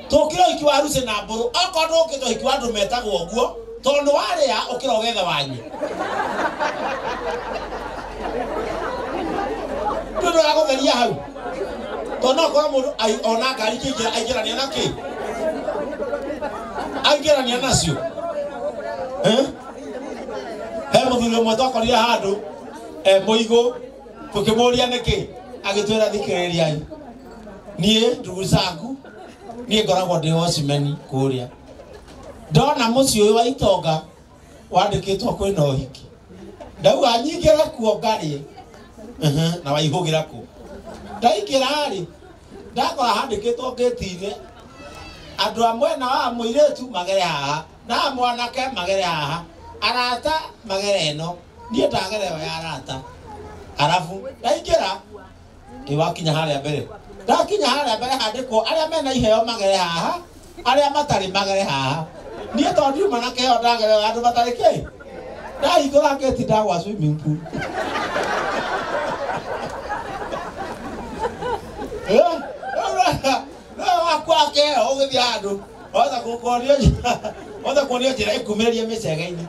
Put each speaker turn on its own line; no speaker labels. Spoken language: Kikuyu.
Tũkĩra ũhiki wa Lucy na Mbũrũ, okorwo ndũkĩte ũhiki wa andũ metagwo ũguo, tondũ warĩa ũkĩra ũgethe wanyu. Ndũndũ wa gũtheria hau. Tondũ no korwo mũndũ ona ngari ikĩingĩra aingĩrania na kĩ? Aingĩrania nacio. Eh? He mũthuri ũmwe twakorire handũ mũigũ, tũkĩmũria nĩkĩ, agĩtwĩra thikĩrĩriai. Niĩ ndugu zangu, niĩ ngoragwo ndĩ watchman kũrĩa. Ndona mũciĩ ũyũ wa itonga wandĩkĩtwo kwĩna ũhiki. Ndauga nyingĩre kuo ngarĩe. Na waihũgĩra kũ. Ndaingĩra rĩ, ndakora handĩkĩtwo ngĩti-inĩ, andũ a mwena wa mũirĩtu magere haha, na a mwanake magere haha, arata magere ĩno. Niĩ ndagera ĩyo ya arata. Arabu ndaingĩra, ĩ wakinya harĩa mbere. Ndakinya harĩa mbere handĩkwo arĩa mena iheo magere haha, arĩa matarĩ magere haha. Niĩ tondũ ndiuma na kĩheo ndagera ĩyo ya andũ matarĩ kĩ? Ndahingũra ngĩti ndagwa swimming pool. Wakwa kĩheo ũgĩthiĩ handũ, wahota kuonio njĩra, wahota kuonio njĩra ĩkumĩrĩrie mĩcege-inĩ.